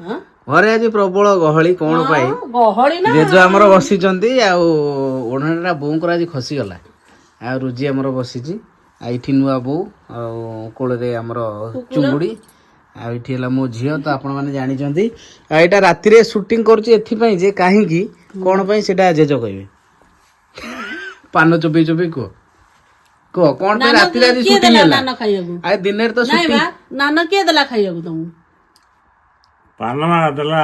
ହଁ? ଘରେ ଆଜି ପ୍ରବଳ ଗହଳି। କଣ ପାଇଁ? ଗହଳି ନା। ଜେଜ ଆମର ବସିଛନ୍ତି, ଆଉ ଓଢ଼ଣାଟା ବୋଉଙ୍କର ଆଜି ଖସିଗଲା, ଆଉ ରୁଜି ଆମର ବସିଛି, ଆଉ ଏଇଠି ନୂଆ ବୋଉ, ଆଉ କୋଳରେ ଆମର ଚୁଙ୍ଗୁଡ଼ି, ଆଉ ଏଇଠି ହେଲା ମୋ ଝିଅ। ତ ଆପଣମାନେ ଜାଣିଛନ୍ତି। ଆଉ ଏଇଟା ରାତିରେ ସୁଟିଂ କରୁଛି ଏଥିପାଇଁ ଯେ କାହିଁକି, କଣ ପାଇଁ, ସେଇଟା ଜେଜ କହିବେ। ପାନ ଚୋବେଇ ଚୋବେଇ କୁହ, କୁହ କଣ ପାଇଁ ରାତିରେ ଆଜି କିଏ ସୁଟିଂ ଦେଲା ହେଲା? ନାନ ଖାଇବାକୁ? ଆଉ ଦିନରେ ତ ନାଇଁ ସୁଟିଂ ବା, ନାନ କିଏ ଦେଲା ଖାଇବାକୁ ତମକୁ? ପାନମା ଦେଲା।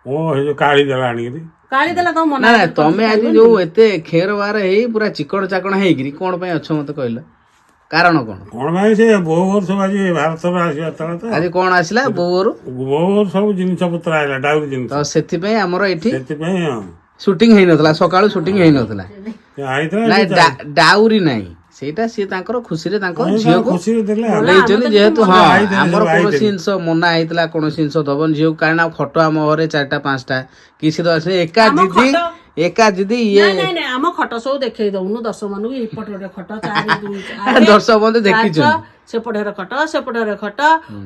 ଓ, ସେ ଯୋଉ କାଳି ଦେଲା ଆଣିକିରି। କାଳି ଦେଲା ତମ ମନା? ନା ନା, ତମେ ଆଜି ଯୋଉ ଏତେ ଖେର ବାର ହେଇ ପୁରା ଚିକଣ ଚାକଣ ହେଇକିରି କଣ ପାଇଁ ଅଛ, ମତେ କହିଲ କାରଣ କଣ? କଣ ପାଇଁ, ସେ ବୋଉ ଘର ସବୁ ଆଜି ଭାରତର ଆସିବା ଥିଲା ତ। ଆଜି କଣ ଆସିଲା ବୋଉ ଘରୁ? ବୋଉ ଘର ସବୁ ଜିନିଷ ପତ୍ର ଆଇଲା, ଡାଉରି ଜିନିଷ। ତ ସେଥିପାଇଁ ଆମର ଏଠି ସେଥିପାଇଁ ହଁ। ସୁଟିଂ ହେଇନଥିଲା, ସକାଳୁ ସୁଟିଂ ହେଇନଥିଲା। ସେ ଆଇଥିଲା। ନାଇଁ, ଡାଉରି ନାହିଁ, ସେଇଟା ସିଏ ତାଙ୍କର ଖୁସିରେ ତାଙ୍କ ଝିଅକୁ ଖୁସିରେ ଦେଲେ ଆଉ। ଦେଇଛନ୍ତି ଯେହେତୁ। ହଁ, ଆଇଥିଲେ, ଆମର ସବୁ କୌଣସି ଆଇଥିଲେ। ଜିନିଷ ମନା ହେଇଥିଲା, କୌଣସି ଜିନିଷ ଦବନି ଝିଅକୁ, କାରଣ ଆଉ ଖଟ ଆମ ଘରେ ଚାରିଟା ପାଞ୍ଚଟା କିଛି ତ ଆସେ ଏକା ଆମ ଜିଦି ଖଟ- ଏକା ଜିଦି ଇଏ। ନାଇଁ ନାଇଁ ନାଇଁ, ଆମ ଖଟ ସବୁ ଦେଖେଇ ଦଉନୁ ଦର୍ଶକ ମାନଙ୍କୁ। ଏପଟେ ଗୋଟେ ଖଟ, ଚାରି, ଦୁଇ, ଚାରି, ଦର୍ଶକ ବନ୍ଧୁ ଚାରି, ଦେଖିଛନ୍ତି। ଛଅ, ସେପଟେ ଖଟ, ସେପଟେ ଖଟ,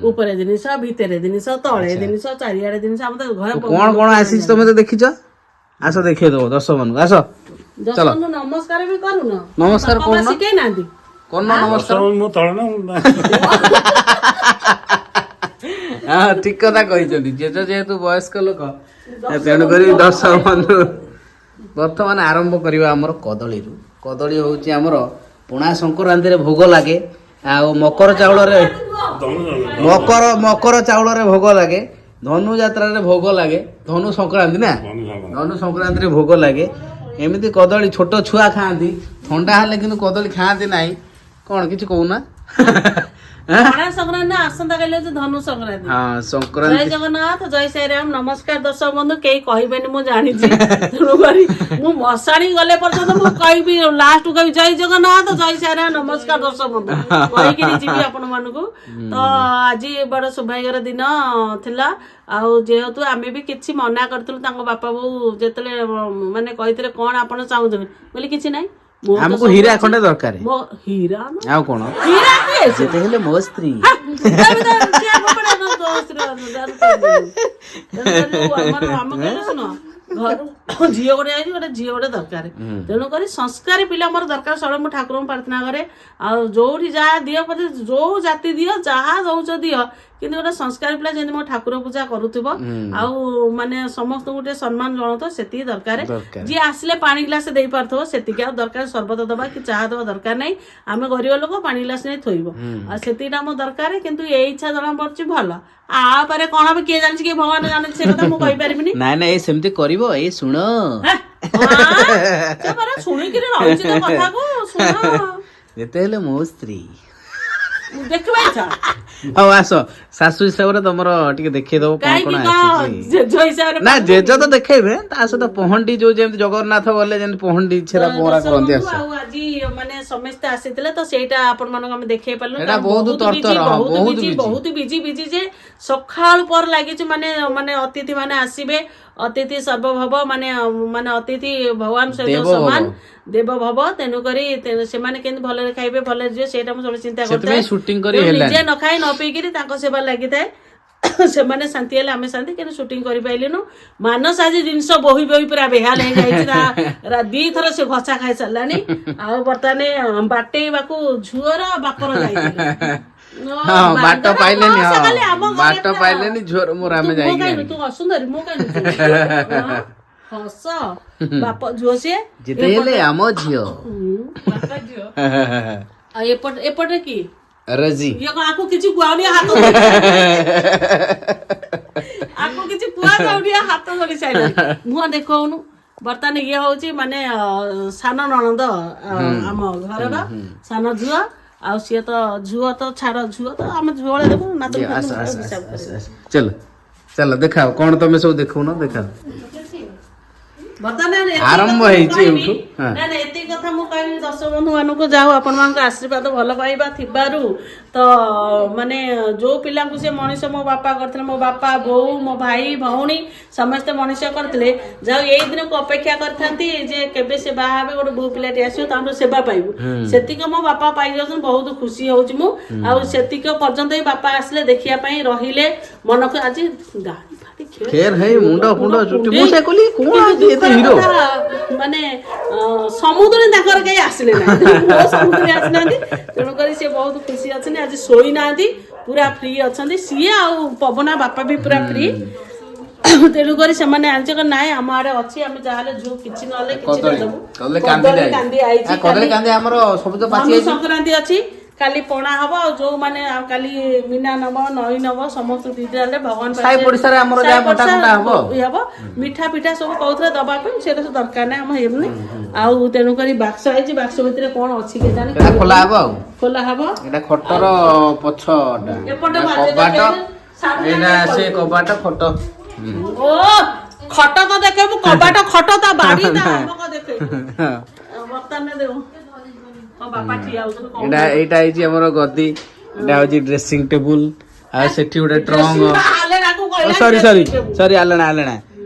ଉପରେ ଜିନିଷ, ଭିତରେ ଜିନିଷ, ତଳେ ଜିନିଷ, ଚାରିଆଡେ ଜିନିଷ, ଆମ ତ ଘରେ। କଣ କଣ ଆସିଛି ତମେ ତ ଦେଖିଛ, ଆସ ଦେଖେଇ ଦବ ଦର୍ଶକ ମାନଙ୍କୁ, ଆସ। ଦର୍ଶକ ବନ୍ଧୁ, ନମସ୍କାର ବି କରୁନ। ନମସ୍କାର ବାପା ମା କରୁନ? ଶିଖେଇ ନାହାନ୍ତି। କରୁନ ନମସ୍କାର? ଦର୍ଶକ ମୁଁ ତଳେ ନା ହଁ, ଠିକ କଥା କହିଛନ୍ତି ଜେଜ, ଯେହେତୁ ବୟସ୍କ ଲୋକ। ତେଣୁକରି ଦର୍ଶକ ବନ୍ଧୁ, ବର୍ତ୍ତମାନ ଆରମ୍ଭ କରିବା ଆମର କଦଳୀରୁ। କଦଳୀ ହଉଛି ଆମର ପଣା ସଂକ୍ରାନ୍ତିରେ ଭୋଗ ଲାଗେ, ଆଉ ମକର ଚାଉଳରେ, ମକର ଚାଉଳରେ ଭୋଗ ଲାଗେ, ଧନୁ ଯାତ୍ରାରେ ଭୋଗ ଲାଗେ, ଧନୁ ସଂକ୍ରାନ୍ତି ନା, ଧନୁ ସଂକ୍ରାନ୍ତିରେ ଭୋଗ ଲାଗେ। ଏମିତି କଦଳୀ ଛୋଟ ଛୁଆ ଖାଆନ୍ତି ଥଣ୍ଡା ହେଲେ, କିନ୍ତୁ କଦଳୀ ଖାଆନ୍ତି ନାହିଁ। କଣ କିଛି କହୁନା? ପଣା ସଂକ୍ରାନ୍ତି ନା, ଆସନ୍ତା କାଲି ହଉଛି ଧନୁ ସଂକ୍ରାନ୍ତି। ହଁ। ଜୟ ସଂକ୍ରାନ୍ତି। ଜଗନ୍ନାଥ, ଜୟ ଶ୍ରୀରାମ। ନମସ୍କାର ଦର୍ଶକ ବନ୍ଧୁ। କେହି କହିବେନି, ମୁଁ ଜାଣିଛି। ତେଣୁକରି ମୁଁ ମଶାଣି ଗଲେ ପର୍ଯ୍ୟନ୍ତ ମୁଁ କହିବି, ଲାଷ୍ଟ କହିବି ଜୟ ଜଗନ୍ନାଥ, ଜୟ ଶ୍ରୀରାମ, ନମସ୍କାର ଦର୍ଶକ ବନ୍ଧୁ କହିକିରି ଯିବି ଆପଣ ମାନଙ୍କୁ। ତ ଆଜି ବଡ ସୌଭାଗ୍ୟର ଦିନ ଥିଲା, ଆଉ ଯେହେତୁ ଆମେ ବି କିଛି ମନା କରିଥିଲୁ, ତାଙ୍କ ବାପା ବୋଉ ଯେତେବେଳେ ମାନେ କହିଥିଲେ କଣ ଆପଣ ଚାହୁଁଛନ୍ତି ବୋଲି, କିଛି ନାହିଁ, ମୋର ତ ଆମକୁ ସବୁ ହୀରା ଅଛି। ଖଣ୍ଡେ ଦରକାର। ମୋ ହୀରା ନା? ଆଉ କଣ? ହୀରା କିଏ ସେ? ଯେତେ ହେଲେ ମୋ ସ୍ତ୍ରୀ। ଶୁଣ, ଘରୁ ଝିଅ ଗୋଟେ ଯାଇଛି, ଗୋଟେ ଝିଅ ଗୋଟେ ଦରକାର। ତେଣୁକରି ସଂସ୍କାରୀ ପିଲା ମୋର ଦରକାର। ସବୁବେଳେ ମୁଁ ଠାକୁରଙ୍କୁ ପ୍ରାର୍ଥନା କରେ, ଆଉ ଯୋଉଠି ଯାହା ଦିଅ ପଛେ, ଯୋଉ ଜାତି ଦିଅ, ଯାହା ଦଉଛ ଦିଅ, କିନ୍ତୁ ଗୋଟେ ସଂସ୍କାରୀ ପିଲା, ଯେମିତି ମୋ ଠାକୁର ପୂଜା କରୁଥିବ, ଆଉ ମାନେ ସମସ୍ତଙ୍କୁ ଟିକେ ସମ୍ମାନ ଜଣାଉଥିବ, ସେତିକି ଦରକାର। ଦରକାର। ଯିଏ ଆସିଲେ ପାଣି ଗ୍ଲାସ ଦେଇପାରୁଥିବ, ସେତିକି ଆଉ ଦରକାର। ସରବତ ଦବା କି ଚାହା ଦବା ଦରକାର ନାହିଁ। ଆମେ ଗରିବ ଲୋକ, ପାଣି ଗ୍ଲାସ ନେଇ ଥୋଇବ, ଆଉ ସେତିକିଟା ମୋ ଦରକାର। କିନ୍ତୁ ଏଇ ଇଚ୍ଛା ଜଣା ପଡୁଛି ଭଲ। ଆ ପରେ କଣ ହବ କିଏ ଜାଣିଛି, କିଏ ଭଗବାନ ଜାଣିଛି, ସେ କଥା ମୁଁ କହିପାରିବିନି। ନାଇଁ ନାଇଁ, ସେମିତି କରିବ। ଏଇ ଶୁଣ। ହେ, ହଁ, ସେ ପରା ଶୁଣିକିରି ରହିଛି ତୋ କଥାକୁ, ଶୁଣ। ଯେତେ ହେଲେ ମୋ ସ୍ତ୍ରୀ। ଦେଖିବା ଇଚ୍ଛା। ହଉ ଆସ, ଶାଶୁ ହିସାବରେ ତମର ଟିକେ ଦେଖେଇ ଦବ କଣ କାହିଁକି? କଣ କଣ ଆସିଛି। ଜେଜ ହିସାବରେ? ନା, ଜେଜ ତ ଦେଖେଇବେ, ତା ସହିତ ପହଣ୍ଡି ଯୋଉ ଯେମିତି ଜଗନ୍ନାଥ ଗଲେ ଯେମିତି ପହଣ୍ଡି ଛେରା ପହଁରା ଦର୍ଶକ କରନ୍ତି। ବନ୍ଧୁ, ଆସ। ଆଉ ଆଜି ମାନେ ସମସ୍ତେ ଆସିଥିଲେ, ତ ସେଇଟା ଆପଣ ମାନଙ୍କୁ ଆମେ ଦେଖେଇ ପାରିଲୁ। ଏଇଟା କାରଣ ବହୁତ ବହୁତ ତରତର, busy, ହଁ, ବହୁତ ବହୁତ ବିଜି busy। ବହୁତ ବିଜି ବିଜି ଯେ ସକାଳୁ ପର ଲାଗିଛି। ମାନେ ମାନେ ଅତିଥି ମାନେ ଆସିବେ, ଅତିଥି ସର୍ବଭବ, ମାନେ ମାନେ ଅତିଥି ଭଗବାନ ସହିତ ଦେବ ସମାନ, ଭବ। ଦେବ ଭବ। ତେଣୁକରି ସେମାନେ କେମିତି ଭଲରେ ଖାଇବେ, ଭଲରେ ଯିବେ, ସେଇଟା ମୁଁ ସବୁବେଳେ ଚିନ୍ତା କରିଥାଏ। ସେଥିପାଇଁ ସୁଟିଂ କରି ତେଣୁ ହେଲାନି। ନିଜେ ନ ଖାଇ ନ ପିଇକିରି ତାଙ୍କ ସେବା ଲାଗିଥାଏ। ସେମାନେ ଶାନ୍ତି ହେଲେ ଆମେ ଶାନ୍ତି। କିନ୍ତୁ ସୁଟିଂ କରିପାରିଲୁନୁ। ମାନସ ଆଜି ଜିନିଷ ବୋହି ବୋହି ପୁରା ବେହାଲ ହେଇଯାଇଛି। ଦିଥର ସେ ଘଷା ଖାଇ ସାରିଲାଣି, ଆଉ ବର୍ତ୍ତମାନ ବାଟେଇବାକୁ ଝୁଅର ବାପର ଯାଇଥିଲେ। ହଁ, ବାଟ ପାଇଲେନି। ହଁ, ସେ ଖାଲି ହଁ, ଆମ ଘରେ ବାଟ ପାଇଲେନି, ଝୁଅର ମୋର ଆମେ ତୁ ମୁଁ ଯାଇକି କାଇଁ ଆଣିଲୁ। ତୁ ଅସୁନ୍ଦରୀ, ମୁଁ କାଇଁ? ହସ, ବାପ ଝୁଅ ସିଏ। ଯେତେ ହେଲେ ଆମ ଝିଅ। ବାପ ଝିଅ। ଆଉ ଏପଟେ ଏପଟେ କି? ରଜି। ଇଏ କଣ, ଆକୁ କିଛି କୁହାଉନି, ହାତ ଆକୁ କିଛି କୁହାଯାଉନି, ହାତ ଧରି ସାରିଲାଣି। ମୁହଁ ଦେଖଉନୁ। ବର୍ତ୍ତମାନ ଇଏ ହଉଛି ମାନେ ସାନ ନଣନ୍ଦ, ଆମ ଘରର ସାନ ଝିଅ। ଆଉ ସିଏ ତ ଝୁଅ ତ ଛାଡ, ଝୁଅ ତ ଆମେ ଝୁଅ ଭଳିଆ ଦେଖୁ, ନାତୁଣୀ ଆସ। ଫାତୁଣୀ ଆସ। ହିସାବ ଆସ କରିବୁ। ଆସ, ଚାଲ ଚାଲ, ଦେଖାଅ କଣ ତମେ ସବୁ ଦେଖଉନ, ଦେଖାଅ। ବର୍ତ୍ତମାନ ଏତିକି ଆରମ୍ଭ କଥା ମୁଁ ହେଇଛି କହିବି। ଏଇଠୁ, ହଁ। ନା ନା, ଏତିକି କଥା ମୁଁ କହିବି ଦର୍ଶକ ବନ୍ଧୁ ମାନଙ୍କୁ, ଯାଉ ଆପଣମାନଙ୍କ ଆଶୀର୍ବାଦ ଭଲ ପାଇବା ଥିବାରୁ ତ ମାନେ ଯୋଉ ପିଲାଙ୍କୁ ସେ ମଣିଷ ମୋ ବାପା କରିଥିଲେ, ମୋ ବାପା ବୋଉ ମୋ ଭାଇ ଭଉଣୀ ସମସ୍ତେ ମଣିଷ କରିଥିଲେ, ଯାଉ ଏଇ ଦିନକୁ ଅପେକ୍ଷା କରିଥାନ୍ତି ଯେ କେବେ ସେ ବାହା ହେବେ, ଗୋଟେ ବୋହୂ ପିଲାଟି ଆସିବ, ତାଙ୍କଠୁ ସେବା ପାଇବୁ। ସେତିକି ମୋ ବାପା ପାଇଯାଉଛନ୍ତି, ବହୁତ ଖୁସି ହଉଛି ମୁଁ। ଆଉ ସେତିକି ପର୍ଯ୍ୟନ୍ତ ବି ବାପା ଆସିଲେ ଦେଖିବା ପାଇଁ ରହିଲେ ମନକୁ ଆଜି ଗାଡ଼ି ଫାଡ଼ି ଖେର ହେଇ ମୁଣ୍ଡ ଫୁଣ୍ଡ ଚୁଟି, ମୁଁ ସେ କହିଲି କଣ କିନ୍ତୁ ଆଜି ଏତେ ଦୁଃଖର ହିରୋ କଥା, ମାନେ ସମୁଦ୍ରରେ ତାଙ୍କର କେହି ଆସିଲେ ନାହିଁ, ମୋ ସମୁଦ୍ରରେ ଆସିନାହାନ୍ତି। ତେଣୁକରି ସିଏ ବହୁତ ଖୁସି ଅଛନ୍ତି, ଆଜି ଶୋଇନାହାନ୍ତି, ପୁରା ଫ୍ରି ଅଛନ୍ତି ସିଏ। ଆଉ ପବନା ବାପା ବି ପୁରା ଫ୍ରି। ତେଣୁକରି ସେମାନେ ଆଣିଛ ନାଇଁ, ଆମ ଆଡେ ଅଛି, ଆମେ ଯାହାହେଲେ ଝିଅ କିଛି ନହେଲେ କିଛି କଦଳୀ ଦବୁ। କଦଳୀ କାନ୍ଦି କଦଳୀ କାନ୍ଦି ଆଇଛି। କଦଳୀ କାନ୍ଦି ଆମର ସବୁ ତ ପାଚି ଧନୁ ଯାଇଛି। ସଂକ୍ରାନ୍ତି ଅଛି, କାଲି ପଣା ହବ। ଆଉ ଯୋଉମାନେ ଆଉ କାଲି ମୀନା ନବ, ନଈ ନବ, ସମସ୍ତଙ୍କୁ ଦେଇଦେଲେ ଭଗବାନ ସାହି ପଡ଼ିଶାରେ ଆମର ସାହି ଯାହା ବଣ୍ଟା ପଡ଼ିଶା କୁଟା ହବ। ଇଏ ହବ, ମିଠା ପିଠା ସବୁ କହୁଥିଲେ ଦବା ପାଇଁ, ସେଇଟା ସବୁ ଦରକାର ନାହିଁ ଆମ ହେବନି। ଆଉ ତେଣୁକରି ବାକ୍ସ ହେଇଛି, ବାକ୍ସ ଭିତରେ କଣ ଅଛି କେଜାଣି। ସେଟା ଖୋଲା ହବ ଆଉ ଖୋଲା ହବ। ଏଇଟା ଖଟର ପଛଟା ଏପଟେ ଏଇଟା ବାଜେ କବାଟ ଦେଖେଇଲେ, ଶାଢୀ ଏଇଟା ଆଣିକି ସେ କରିବୁ। କବାଟ ଖଟ। ଓ ଖଟ ତ ଦେଖେଇବୁ, କବାଟ ଖଟ ତା ବାଡି ତା ଆମକ ଦେଖେଇବୁ। ବର୍ତ୍ତମାନ ଦେବୁ ହଁ, ବାପା ଠିଆ ହଉଛନ୍ତି କଣ? ଏଇଟା ଏଇଟା ହେଇଛି ଆମର ଗଦି, ଏଇଟା ହଉଛି ଡ୍ରେସିଂ ଟେବୁଲ, ଆଉ ସେଠି ଗୋଟେ ଟ୍ରଙ୍କ। ଆଲେଣାକୁ କହିଲା। ସରି ସରି ସରି, ଆଲେଣା ଆଲେଣା।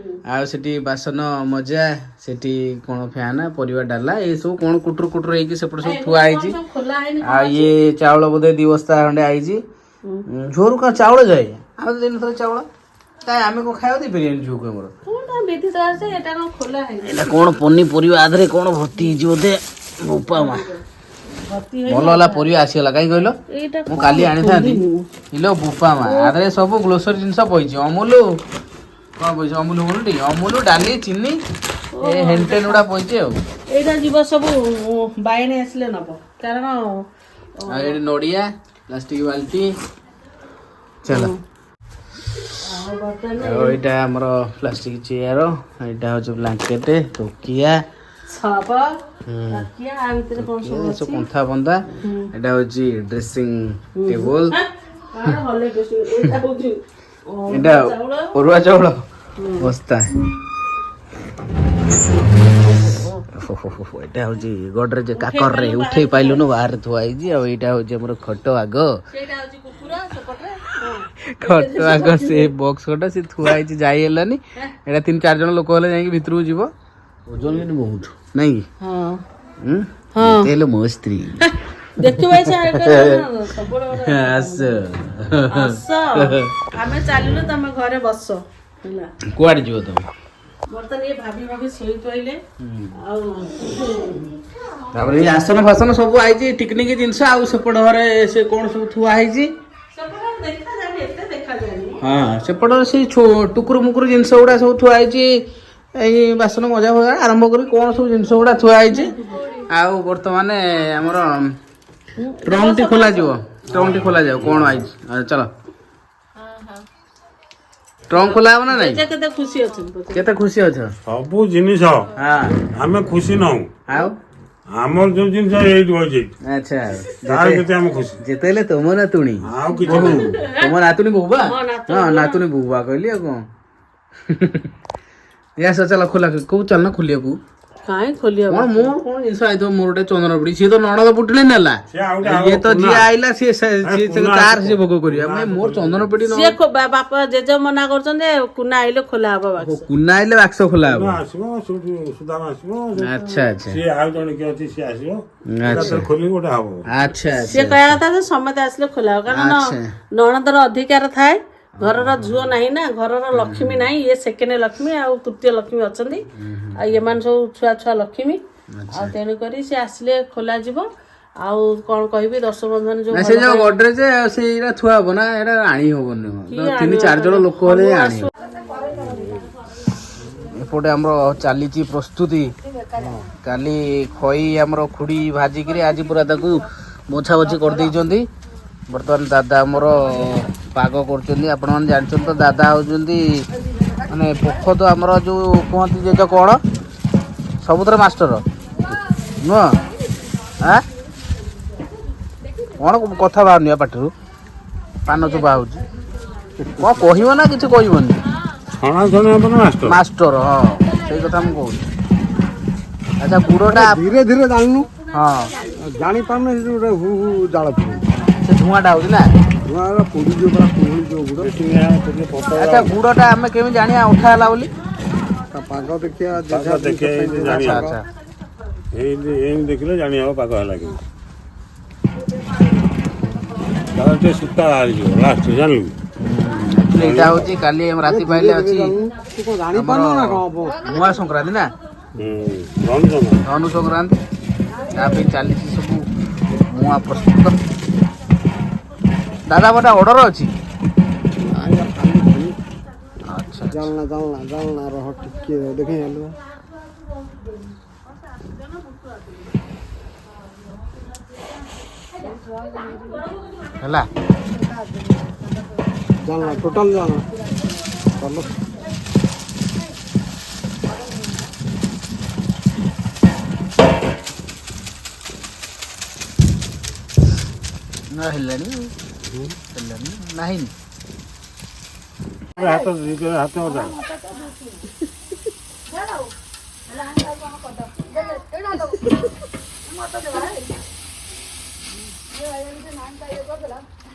ଆଉ ସେଠି ବାସନ ମଜା, ସେଠି କଣ ଫ୍ୟାନ, ପରିବା ଡାଲା, ଏସବୁ କଣ କୁଟୁର କୁଟୁର ହେଇକି ସେପଟେ ସବୁ ଥୁଆ ହେଇଛି। ଖୋଲା ହେଇନି। ଆଉ ଇଏ ଚାଉଳ ବୋଧେ 2 ବସ୍ତା ଖଣ୍ଡେ ଆଇଛି। ଝିଅରୁ କଣ ଚାଉଳ ଯାଏ? ଆମେ ତ ଦେଇନଥିଲେ ଚାଉଳ କାଇଁ, ଆମେ କଣ ଖାଇବାକୁ ଦେଇପାରିବାନି ଝିଅକୁ ଆମର? କଣ ବିଧି ତ ଅଛି, ଏଟା କଣ ଖୋଲା ହେଇନି? ଏଇଟା କଣ ପନିପରିବା ଆଧରେ କଣ ଭର୍ତ୍ତି ହେଇଛି ବୋଧେ, ବୋପା ମା। ଭର୍ତ୍ତି ହେଇ ଭଲ ହେଲା ପରିବା ଆସିଗଲା, କାହିଁ କହିଲ? ଏଇଟା ମୁଁ କାଲି ଆଣିଥାନ୍ତି। ଇଲୋ ବୋପା ମା, ଆଧରେ ସବୁ ଗ୍ରୋସରୀ ଜିନିଷ ପଇଛି। ଅମୁଲ କଣ ପଇଛି? ଅମୁଲ ଅମୁଲ ଅମୁଲ, ଡାଲି, ଚିନି, ଏ ହେନଟେନ ଗୁଡା ପଇଛି ଆଉ। ଏଇଟା ଯିବ ସବୁ ବାଇଣୀ ଆସିଲେ ନବ, କାରଣ ଆଉ ଏଠି ନଡିଆ, ପ୍ଲାଷ୍ଟିକ ବାଲ୍ଟି, ଚାଲ। ଆଉ ବର୍ତ୍ତମାନ ଆଉ ଏଇଟା ଆମର ପ୍ଲାଷ୍ଟିକ ଚେୟାର, ଏଇଟା ହଉଛି ବ୍ଲାଙ୍କେଟ, ତକିଆ। ଛପ ତକିଆ, ଆ ଭିତରେ କଣ ସବୁ ଏ ସବୁ କନ୍ଥା ବନ୍ଧା। ଏଇଟା ହଉଛି ଡ୍ରେସିଂ ଟେବୁଲ। କଣ ହଲେ ବେଶୀ, ଏଇଟା ହଉଛି ଏଇଟା ଚାଉଳ। ଅରୁଆ ଚାଉଳ ବସ୍ତା। ଓହୋ, ଏଇଟା ହଉଛି ଗଡରେଜ, କାକରରେ ଉଠେଇ ପାଇଲୁନୁ, ବାହାରେ ଥୁଆ ହେଇଛି। ଆଉ ଏଇଟା ହଉଛି ଆମର ଖଟ ଆଗ। ସେଇଟା ହଉଛି କୁକୁର ସେପଟରେ, ହଁ। ଖଟ ଆଗ ସେ ବକ୍ସ ଖଟ ସେ ଥୁଆ ହେଇଛି, ଯାଇ ହେଲାନି। ଏଇଟା ତିନି ଚାରି ଜଣ ଲୋକ ହେଲେ ଯାଇକି ଭିତରକୁ ଯିବ। ଓଜନ କିନ୍ତୁ ବହୁତ ନାଇଁ କି? ହଁ। ଉଁ? ହଁ। ଏତେ ହେଲେ ମୋ ସ୍ତ୍ରୀ ଦେଖିବ ଏଇ ସେ ସବୁବେଳେ ଗୋଟେ ଆସ। ଆସ, ଆମେ ଚାଲିଲୁ, ତମେ ଘରେ ବସ ହେଲା। କୁଆଡେ ଯିବ ତମେ? ବର୍ତ୍ତମାନ ଇଏ ଭାବି ଭାବି ଶୋଇ ପଇଲେ ଆଉ। ତାପରେ ଏଇ ଆସନ ଫାସନ ସବୁ ଆଇଛି, ଟିକନିକି ଜିନିଷ। ଆଉ ସେପଟ ଘରେ ସେ କଣ ସବୁ ଥୁଆ ହେଇଛି। ସେପଟେ ଦେଖାଯାଉନି, ଏତେ ଦେଖାଯାଉନି। ହଁ, ସେପଟ ସେଇ ଟୁକୁରୁ ମୁକୁରୁ ଜିନିଷ ଗୁଡା ସବୁ ଥୁଆ ହେଇଛି। ଏଇ ବାସନ ମଜା ଫଜା ଆରମ୍ଭ କରି କଣ ସବୁ ଜିନିଷ ଗୁଡା ଥୁଆ ହେଇଛି। ଆଉ ବର୍ତ୍ତମାନ ଆମର ଟ୍ରଙ୍କଟି ଖୋଲାଯିବ, ଟ୍ରଙ୍କଟି ଖୋଲାଯାଉ, କଣ ଆଇଛି। ଆଉ ଚାଲ, ଟ୍ରଙ୍କ ଖୋଲା ହବ ନା ନାଇଁ? ଜେଜେ କେତେ ଖୁସି ଅଛନ୍ତି ପଚାର। କେତେ ଖୁସି ଅଛ? ସବୁ ଜିନିଷ ଆମେ ଖୁସି ନାହୁଁ। ଆଉ ଆମର ଯୋଉ ଜିନିଷ ଏଇଠି ବଇଛି, ତାର କେତେ ଆମେ ଖୁସି। ଯେତେବେଳେ ତମ ନାତୁଣୀ ଆଉ କିଛି ବୋହୂ ନାହିଁ। ତମ ନାତୁଣୀ ବୋହୂ ବା? ହଁ, ନାତୁଣୀ। ହଁ, ନାତୁଣୀ ବୋହୂ ବା କହିଲି, ଆଉ କଣ। ଆସ ଚାଲ, ଖୋଲା କୋଉ, ଚାଲ ନା ଖୋଲିବାକୁ। କାଇଁ ଖୋଲି ହବ? କଣ ମୋର କଣ ଜିନିଷ ଆଇଥିବ, ମୋର ଗୋଟେ ଚନ୍ଦନ ପୁଟି, ସିଏ ତ ନଣଦ ପୁଟୁଳି ନେଲା। ସେ ଆଉ ଗୋଟେ ଇଏ ତ ଆଉ ଯିଏ ଆଇଲା ସିଏ ସିଏ କୁନା ତାର ଆସିବ। ସିଏ ଭୋଗ କରିବା। ମୋର ଚନ୍ଦନ ପେଟି ନ ସିଏ ବାପା ଜେଜେ ମନା କରୁଛନ୍ତି ଯେ କୁନା ଆଇଲେ ଖୋଲା ହବ ବାକ୍ସ। କୁନା ଆଇଲେ ବାକ୍ସ ଖୋଲା ହବ। କୁନା ଆସିବ, ସେଠୁ ସୁଦାମ ଆସିବ। ଆଚ୍ଛା ଆଚ୍ଛା। ସିଏ ଆଉ ଜଣେ କିଏ ଅଛି, ସିଏ ଆସିବ, ଏକାଥରେ ଖୋଲିକି ଗୋଟେ ହବ। ଆଚ୍ଛା। ସିଏ ଆଚ୍ଛା। କହିବା କଥା ଯେ ସମସ୍ତେ ଆସିଲେ ଖୋଲା ହବ, କାରଣ ନଣନ୍ଦର ଅଧିକାର ଥାଏ। ଘରର ଝିଅ ନାହିଁ ନା, ଘରର ଲକ୍ଷ୍ମୀ ନାହିଁ, ଇଏ ସେକେଣ୍ଡ ଲକ୍ଷ୍ମୀ ଆଉ ତୃତୀୟ ଲକ୍ଷ୍ମୀ ଅଛନ୍ତି, ଆଉ ଏମାନେ ସବୁ ଛୁଆ ଛୁଆ ଲକ୍ଷ୍ମୀ। ଆଉ ତେଣୁକରି ସେ ଆସିଲେ ଖୋଲା ଯିବ। ଆଉ କଣ କହିବି ଦର୍ଶକ ବନ୍ଧୁ, ଯୋଉ ନା, ସେ ଯୋଉ ଗଡରେଜ ସେଇଟା ଥୁଆ ହବ ନା, ଏଇଟା ଆଣି ହବନି। ତ ତିନି ଚାରି ଜଣ ଲୋକ ହେଲେ ଆଣି ହବ। ଏପଟେ ଆମର ଚାଲିଛି ପ୍ରସ୍ତୁତି। କାଲି ଖଇ ଆମର ଖୁଡ଼ି ଭାଜିକିରି ଆଜି ପୁରା ତାକୁ ବଛା ବଛି କରିଦେଇଛନ୍ତି। ବର୍ତ୍ତମାନ ଦାଦା ଆମର ପାଗ କରୁଛନ୍ତି। ଆପଣମାନେ ଜାଣିଛନ୍ତି ତ, ଦାଦା ହେଉଛନ୍ତି ମାନେ ପୋଖତ, ଆମର ଯୋଉ କୁହନ୍ତି ଯେ କଣ ସବୁଥିରେ ମାଷ୍ଟର ନୁହଁ। ଆଁ, କଣ କଥା ବାହାରୁନି ବା ପାଟିରୁ, ପାନ ଚୋବା ହଉଛି। କଣ କହିବ ନା କିଛି କହିବନି? ଛଣା ଛଣା ହବ ନା ମାଷ୍ଟର। ମାଷ୍ଟର, ହଁ। ସେଇ କଥା ମୁଁ କହୁଛି। ଆଚ୍ଛା, ଗୁଡ଼ଟା ଧୀରେ ଧୀରେ ଜାଣୁନୁ। ହଁ। ଜାଣିପାରୁନୁ, ସେ ଗୋଟେ ହୁ ହୁ ଜାଳ ପଡୁଛି। ସେ ଧୂଆଁଟା ହଉଛି ନା? ଧୂଆଁ ପୋଡ଼ିଯିବ, ପୁରା କୁହୁଳିଯିବ ଗୁଡ଼। ବେଶୀ ନିଆଁ ଟିକେ ପତଳା। ଆଚ୍ଛା, ଗୁଡ଼ଟା ଆମେ କେମିତି ଜାଣିବା ଉଠା ହେଲା ବୋଲି? ତା ପାଗ ଦେଖିବା। ପାଗ ଦେଖିବା, ଏମିତି ଜାଣି ଆଚ୍ଛା ହବ। ଆଚ୍ଛା। ଏମିତି ଏମିତି ଦେଖିଲେ ଜାଣି ହବ ପାଗ ହେଲା କି। ତାର ଟିକେ ସୂତା ବାହାରିଯିବ ଲାଷ୍ଟ, ଜାଣିଲୁ କି? ଆକ୍ଚୁଆଲି ଏଇଟା ହଉଛି କାଲି ଆମ ରାତି ପାଇଲେ ଅଛି ତୁ କଣ ଜାଣିପାରୁନୁ ନା କଣ? ନୂଆ ସଂକ୍ରାନ୍ତି ନା? ହୁଁ, ଧନୁ। ଧନୁ ସଂକ୍ରାନ୍ତି, ତା ପାଇଁ ଚାଲିଛି ସବୁ ମୁଆଁ ପ୍ରସ୍ତୁତ। ଦାଦା, ଗୋଟେ ଅର୍ଡର ଅଛି। ଆଚ୍ଛା। ଜାଣନା ଜାଣନା ଜାଣନା, ରହ ଟିକେ, ଦେଖି ହେଲୁ। ହେଲା। ଜାଣନା, ଟୋଟାଲ ଜାଣ, ଚାଲ। ନା, ହେଲାଣି ହେଲାଣି ନାହିଁ। ହାତ ହାତ ଅଧା।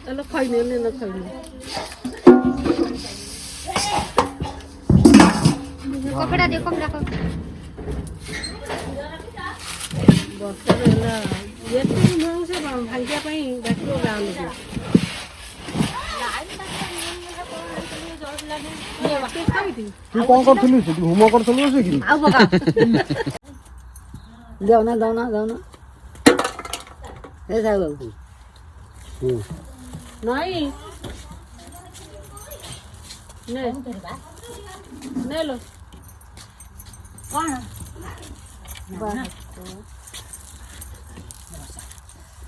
ହେଲେ ଖାଇନି ନେ, ଖାଇନି। କପଡ଼ା ଦିଅ, କପଡ଼ା। ଦରକାର ହେଲା ଏତିକି। ମୁଁ ସେ ଭାଙ୍ଗିବା ପାଇଁ ଡାକିବ ଗାଁ ଲୋକ। ତୁ କଣ କରୁଥିଲୁ ସେଠି? ହୋମ କରୁଥିଲୁ ବସିକି? ଆଉ ପକା ଦଉନା, ଦଉନା, ଦଉନା। ଏ ସାହୁ ବାବୁ। ନାଇଁ, ନେ ନେ ଲୋ। କଣ?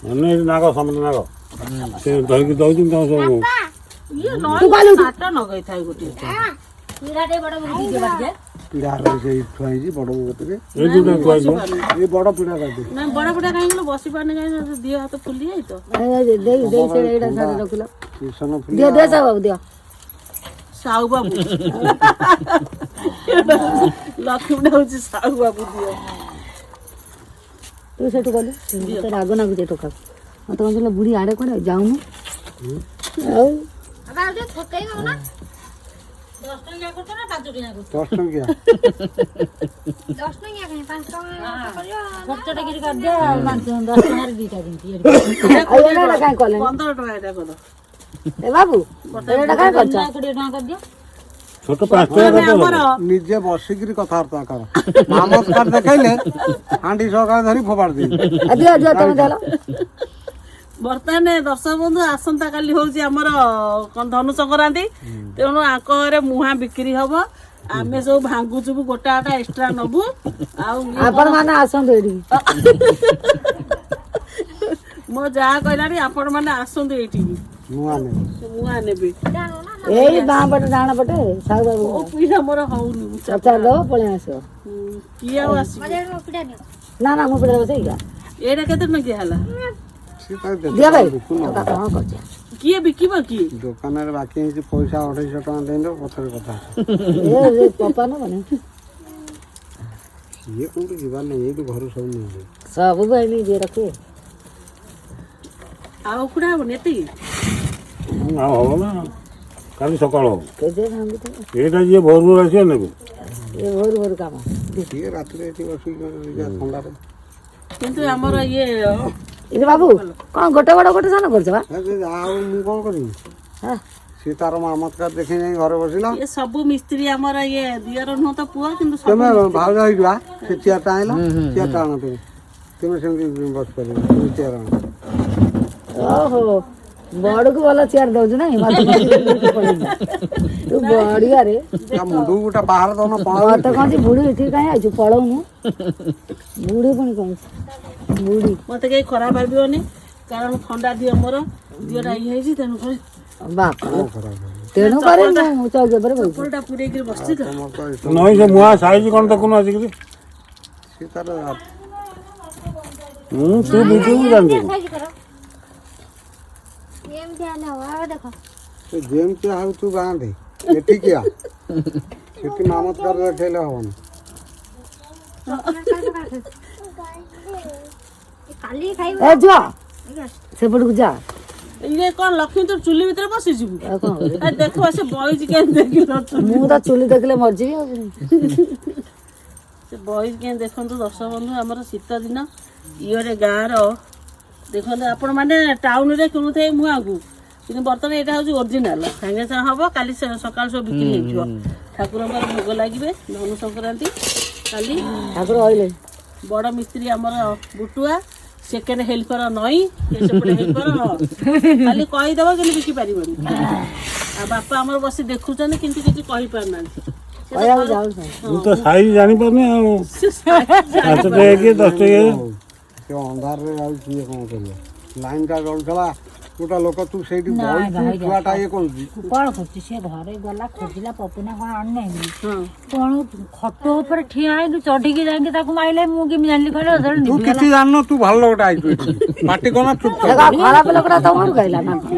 ମାନେ ଏଠି ନାଗ, ସମସ୍ତେ ନାଗ ସେ ଧରିକି ଦଉଛନ୍ତି ତମ ସବୁ। ଇଏ ନଈ ସାଟ ନଗେଇଥାଏ ଗୋଟିଏ। ପିଢ଼ାଟେ ବଡ ଦିଅ ଟିକେ। ପିଢା ସେଇ ଥୁଆ ହେଇଛି ବଡ କତିରେ। ଏଇ ଯୋଉଟା କୁହାଯିବ। ଏଇ ବଡ ପିଢା କାଟି। ନାଇଁ, ବଡ ପିଠା କାହିଁକି ବସି ପାରୁନି, କାହିଁକି ଦିହ ହାତ ଫୁଲି ଯାଇ ତ। ଦେଇ ଦେଇ, ସେ ଏଇଟା ସାର ରଖିଲ। କିସନ। ଦିଅ ଦିଅ, ସାହୁ ବାବୁ ଦିଅ। ସାହୁ ବାବୁ, ଲକ୍ଷ୍ମୀଟା ହଉଛି ସାହୁ ବାବୁ, ଦିଅ। ତୁ ସେଠୁ ଗଲୁ, ମତେ ରାଗ ନାଗୁଛି ଟୋକାକୁ। ମତେ କହୁଥିଲା ବୁଢୀ ଆଡେ କୁଆଡେ ଯାଉନୁ ଆଉ। 10 ଟଙ୍କିଆ। ଆଉ ଏଇଟା କାଇଁ କଲେନି? 15 ଟଙ୍କା ଏଇଟା କର। ଏ ବାବୁ, ଏଇଟା କାଇଁ କରିଛ? ଛୋଟ 5 ଟଙ୍କା ମାନେ କରିଦବ। ଆମର ନିଜେ ବସିକିରି କଥାବାର୍ତ୍ତା କର। ମାମତକାର ଦେଖେଇଲେ ହାଣ୍ଡି ସକାଳେ ଧରି ଫୋପାଡ଼ି ଦେବି। ଦିଅ ଦିଅ, ତମେ ଦେଲ। ବର୍ତ୍ତମାନ ଦର୍ଶକ ବନ୍ଧୁ, ଆସନ୍ତା କାଲି ହଉଛି ଆମର କଣ ଧନୁ ସଂକ୍ରାନ୍ତି। ତେଣୁ ଆଙ୍କ ଘରେ ମୁହାଁ ବିକ୍ରି ହବ। ଆମେ ସବୁ ଭାଙ୍ଗୁଛୁ, ଗୋଟା ଗୋଟା ଏକ୍ସଟ୍ରା ନବୁ। ଆଉ ଇଏ ଆପଣ ମାନେ ଆସନ୍ତୁ ଏଇଠିକି। ମୋ ଯାହା କହିଲାଣି, ଆପଣ ମାନେ ଆସନ୍ତୁ ଏଇଠିକି। ନୂଆ ନେବି। ମୁହାଁ ନେବି। ଏଇ ବାଁ ପଟେ, ଡାହାଣ ପଟେ ସାହୁ ବାବୁ। ଓ ପିଠା ମୋର ହଉନି। ପଚାରି ଦବ, ପଳେଇ ଆସିବ। କିଏ ଆଉ ଆସିବ? ନା ନା, ମୁଁ ପିଠା ବସେଇକା। ଏଇଟା କେତେ ଟଙ୍କିଆ ହେଲା? ସିଏ ତାକୁ ଦିଅ ଭାଇ। ବିକୁନ। ଟୋକା କଣ କରୁଛ? କିଏ ବିକିବ କିଏ? ଦୋକାନରେ ବାକି ହେଇଛି ପଇସା 250 ଟଙ୍କା ଦେଇଦେବ, ପଛରେ କଥା। ଏ ପପା ନବନି। ସିଏ କୋଉଠି ଯିବାର ନାହିଁ, ଏଇଠୁ ଘରୁ ସବୁ ନେଇଯିବ। ସବୁ ଭାଇ ଯିଏ ରଖିବେ। ଆଉ ଉଖୁଡା ହବନି ଏତିକି? ଆଉ ହବ ନା, କାଲି ସକାଳ ହବ। କେତେ ଭାଙ୍ଗୁଥିବ? ଏଇଟା ଯିଏ ଭୋର ଭୋର ଆସିବ ନେବେ। ଏ ଭୋରୁ ଭୋରୁ କାମ। ସିଏ ରାତିରେ ଏଠି ବସିକି ଥଣ୍ଡାରେ। କିନ୍ତୁ ଆମର ଇଏ ଏ ବାବୁ, କଣ ଗୋଟେ ବଡ ଗୋଟେ ସାନ କରୁଛ ବା? ସେ ଯାହା ହଉ, ମୁଁ କଣ କରିବି? ହଁ। ସିଏ ତାର ମାମତକାର ଦେଖେଇ ଯାଇ ଘରେ ବସିଲା। ଇଏ ସବୁ ମିସ୍ତ୍ରୀ ଆମର, ଇଏ ଦିଅର ନୁହଁ ତ ପୁଅ, କିନ୍ତୁ ସବୁ ତମେ ଭାଉଜ ହେଇଯିବା। ସେ ଚେୟାରଟା ଆଣିଲ, ଚେୟାରଟା ଆଣ। ତୁମେ ତୁମେ ସେମିତି ବସିପାରିବ, ତୁମେ ଚେୟାର ଆଣ। ଓହୋ, ବଡକୁ ଭଲ ଚେୟାର ଦଉଛୁ ନାଇଁ? ମତେ ତୁ ବଢିଆ ରେ। ତା ମୁଣ୍ଡକୁ ଗୋଟେ ବାହାର ଦଉନ ପଳା। ମତେ କହନ୍ତି ବୁଢୀ ଏଠିକି କାହିଁ ଆଇଛୁ, ପଳଉନୁ। ବୁଢୀ ପୁଣି କହୁଛି ବୁଢୀ। ମତେ କେହି ଖରାପ ଭାବିବନି, କାରଣ ଥଣ୍ଡା ଦିଅ ମୋର, ଦିଅଟା ଇଏ ହେଇଛି, ତେଣୁକରି ବାପ, ତେଣୁ କରି ମୁଁ ଚୌକି ଉପରେ ବସିଛି। ଚପଲଟା ପୁରେଇକିରି ବସିଛି ତ। ତମର ତ ନଈ ସେ ମୁହାଁ ସାଇଜ କଣ ଦେଖୁନୁ ଆସିକିରି। ସିଏ ତାର ହୁଁ, ତୁ ବିକିବୁ ଜାଣିଛୁ। ସେ ଯେମିତି ହଉ, ତୁ ବାନ୍ଧେ ଏଠିକି ଆ। ସେଠି ମାମତକାର ଦେଖେଇଲେ ହବନି। ଏ ଝିଅ, ସେପଟକୁ ଯା। ଇଏ କଣ ଲକ୍ଷ୍ମୀ, ତୁ ଚୁଲି ଭିତରେ ବସିଯିବୁ? ଆଉ କଣ କରିବି? ଏ ଦେଖ, ସେ ବଇଛି କେମିତି ଦେଖିଲ। ମୁଁ ତ ଚୁଲି ଦେଖିଲେ ମରିଯିବି ଆଉ। ସେ ବଇଛି କେମିତି ଦେଖନ୍ତୁ ଦର୍ଶକ ବନ୍ଧୁ। ଆମର ଶୀତ ଦିନ ଇଏରେ ଗାଁର ଦେଖନ୍ତୁ ଆପଣମାନେ, ଟାଉନରେ କିଣୁଥିବେ ମୁଆଁକୁ, କିନ୍ତୁ ବର୍ତ୍ତମାନ ଏଇଟା ହେଉଛି ଓରିଜିନାଲ। ସାଙ୍ଗେ ସାଙ୍ଗେ ହବ, କାଲି ସକାଳୁ ସବୁ ବିକ୍ରି ହେଇଯିବ। ଠାକୁରଙ୍କର ଭୋଗ ଲାଗିବେ, ଧନୁ ସଂକ୍ରାନ୍ତି କାଲି। ଠାକୁର ଅଇଲେ। ବଡ଼ ମିସ୍ତ୍ରୀ ଆମର ବୁଟୁଆ, ସେକେଣ୍ଡ ହେଲ୍ପର ନଈ, ସେ ସେପଟେ ହେଲ୍ପର, ଖାଲି କହିଦବ କିନ୍ତୁ ବିକି ପାରିବନି। ଆଉ ବାପା ଆମର ବସି ଦେଖୁଛନ୍ତି କିନ୍ତୁ କିଛି କହିପାରୁନାହାନ୍ତି। ସେ ତ କହିବାକୁ ଯାଉଛନ୍ତି। ମୁଁ ତ ସାଇଜ ଜାଣିପାରୁନି ଆଉ। ସେ ସାଇଜ 5 ଟଙ୍କିଆ କି 10 ଟଙ୍କିଆ। ସେ ଅନ୍ଧାରରେ ଆଉ କିଏ କଣ କରିବ? ଲାଇନଟା ଜଳୁଥିଲା, ଗୋଟେ ଲୋକ ତୁ ସେଇଠି ବଇଛୁ, ଛୁଆଟା ଇଏ କରୁଛି। କଣ କରୁଛି ସେ? ଘରେ ଗଲା, ଖୋଜିଲା ପପୁନା କଣ ଆଣିନାହିଁ ବୋଲି। ହଁ। କଣ ଖଟ ଉପରେ ଠିଆ ହେଇକି ଚଢିକି ଯାଇକି ତାକୁ ମାଇଲେ, ମୁଁ କେମିତି ଜାଣିଲି କହିଲ? ତୁ କିଛି ଜାଣିନୁ, ତୁ ଭଲ ଲୋକଟା ଆଇଛୁ ଏଠି, ପାଟି କର, ଚୁପ୍। ଦେଖ, ଖରାପ ଲୋକଟା ତମ ଘରକୁ ଆଇଲା ନା କଣ?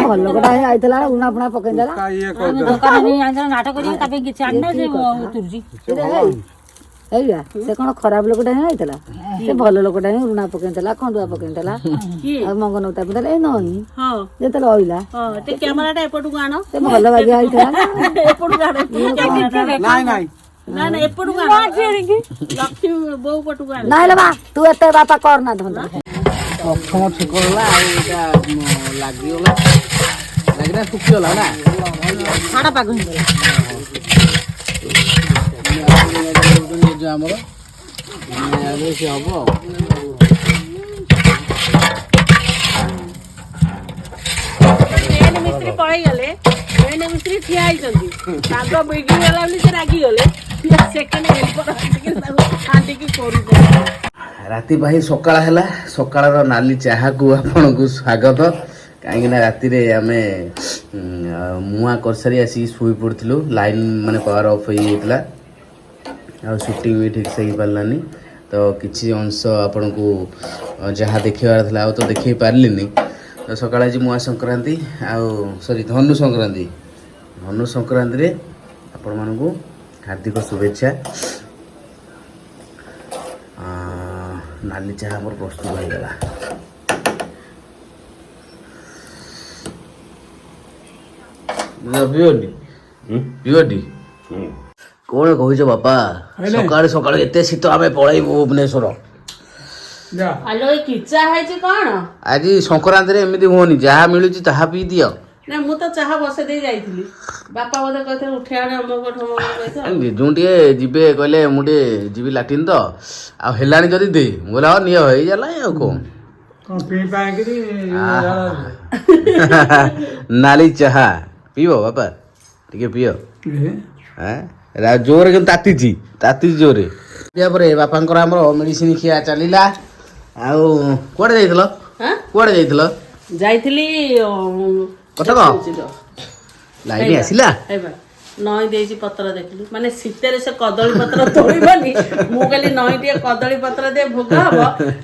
ଭଲ ଲୋକଟା ହିଁ ଆଇଥିଲା, ଉଣା ଫୁଣା ପକେଇ ଦେଲା। ଇଏ କରିଦେଲା। ଦୋକାନ ନେଇ ଆଣିଥିଲା, ନାଟକ କରିକି ତା ପାଇଁ କିଛି ଆଣିନା, ସେ ଉତୁରୁଛି। ଏଇଆ, ସେ କଣ ଖରାପ ଲୋକଟା ହିଁ ଆଇଥିଲା? ସେ ଭଲ ଲୋକଟା ହିଁ ରୁଣା ପକେଇଥିଲା, ଖଣ୍ଡୁଆ ପକେଇଥିଲା। କିଏ? ଆଉ ମଙ୍ଗନଉତା ପିନ୍ଧିଲା ଏଇ ନଇଁ। ହଁ। ଯେତେବେଳେ ଅଇଲା। ହଁ, ଟିକେ କ୍ୟାମେରାଟା ଏପଟକୁ ଆଣ। ସେ ଭଲ ବାଗିଆ ହେଇଥିଲା ନା। ଏପଟକୁ ଆଣ କ୍ୟାମେରାଟା। ନାଇଁ ନାଇଁ। ନା ନା, ଏପଟକୁ ଆଣ, ଲକ୍ଷ୍ମୀ ବୋଉ ପଟକୁ ଆଣ। ନାଇଁ ଲୋ ବା, ତୁ ଏତେ ବାପା କର ନା ଧନ୍ଦା। ପ୍ରଥମ ଛେକ ହେଲା ଆଉ ଏଇଟା ଲାଗିଗଲା, ଲାଗିଲା, ଶୁଖିଗଲା ନା। ହାଡ଼ ପାଗ ହେଇଗଲା। ଜେଜେ ଆମର ମାନେ ସେ ହବ ଆଉ। ମେନ୍ ମିସ୍ତ୍ରୀ ପଳେଇଗଲେ, ମେନ୍ ମିସ୍ତ୍ରୀ ଠିଆ ହେଇଛନ୍ତି। ପାଗ ବିଗିଡିଗଲା ବୋଲି ସେ ରାଗିଗଲେ। ସେକେଣ୍ଡ ହେଲ୍ପର ଆସିକି ତାକୁ ହାଣ୍ଡିକି କରୁଛନ୍ତି। ରାତି ପାହି ସକାଳ ହେଲା। ସକାଳର ନାଲି ଚାହାକୁ ଆପଣଙ୍କୁ ସ୍ୱାଗତ। କାହିଁକିନା ରାତିରେ ଆମେ ମୁଆଁ କରିସାରି ଆସିକି ଶୋଇ ପଡ଼ିଥିଲୁ। ଲାଇନ୍ ମାନେ ପାୱାର ଅଫ୍ ହେଇଯାଇଥିଲା ଆଉ ସୁଟିଂ ବି ଠିକ୍ ସେ ହେଇପାରିଲାନି। ତ କିଛି ଅଂଶ ଆପଣଙ୍କୁ ଯାହା ଦେଖିବାର ଥିଲା ଆଉ ତ ଦେଖେଇ ପାରିଲିନି। ତ ସକାଳେ ଆଜି ମୁଆଁ ସଂକ୍ରାନ୍ତି, ଆଉ ସରି, ଧନୁ ସଂକ୍ରାନ୍ତି। ଧନୁ ସଂକ୍ରାନ୍ତିରେ ଆପଣମାନଙ୍କୁ ହାର୍ଦ୍ଦିକ ଶୁଭେଚ୍ଛା। ନାଲି ଚାହା ଆମର ପ୍ରସ୍ତୁତ ହେଇଗଲା। ପିଅଟି ପିଅଟି। କଣ କହୁଛ ବାପା? ସକାଳୁ ସକାଳୁ ଏତେ ଶୀତ, ଆମେ ପଳେଇବୁ ଭୁବନେଶ୍ୱର। ଆଲୋ, ଏଇ କିଚା ହେଇଛି କଣ? ଆଜି ସଂକ୍ରାନ୍ତିରେ ଏମିତି ହୁଅନି, ଯାହା ମିଳୁଛି ତାହା ପିଇ ଦିଅ। ନା, ମୁଁ ତ ଚାହା ବସେଇ ଦେଇ ଯାଇଥିଲି। ବାପା ବୋଧେ କହିଥିଲେ ଉଠେଇ ଆଣେ, ଅମକ ଢମକ କହିଥିଲେ। ଜିଜୁ ଟିକେ ଯିବେ, କହିଲେ ମୁଁ ଟିକେ ଯିବି ଲାଟିନ୍ ତ, ଆଉ ହେଲାଣି ଯଦି ଦେ। ମୁଁ କହିଲି ହଁ ନିଅ, ହେଇଗଲା ଆଉ କଣ। କଣ ପିଇ ପାଇକିରି? ନାଲି ଚାହା ପିଇବ ବାପା? ଟିକେ ପିଅ। ଆଁ? ଜୋରେ କିନ୍ତୁ ତାତିଛି, ତାତିଛି ଜୋରେ। ପିଇବା ପରେ ବାପାଙ୍କର ଆମର ମେଡିସିନ ଖିଆ ଚାଲିଲା। ଆଉ କୁଆଡେ ଯାଇଥିଲ? ଆଁ? କୁଆଡେ ଯାଇଥିଲ? ଯାଇଥିଲି କଟକ? ଲାଇନ ଆସିଲା। ହେଇବା ନଈ ଦେଇଛି ପତ୍ର ଦେଖିଲୁ। ମାନେ ଶୀତରେ ସେ କଦଳୀ ପତ୍ର ତୋଳିବନି। ମୁଁ କହିଲି ନଈ ଟିକେ କଦଳୀ ପତ୍ର ଦେ, ଭୋଗ ହବ।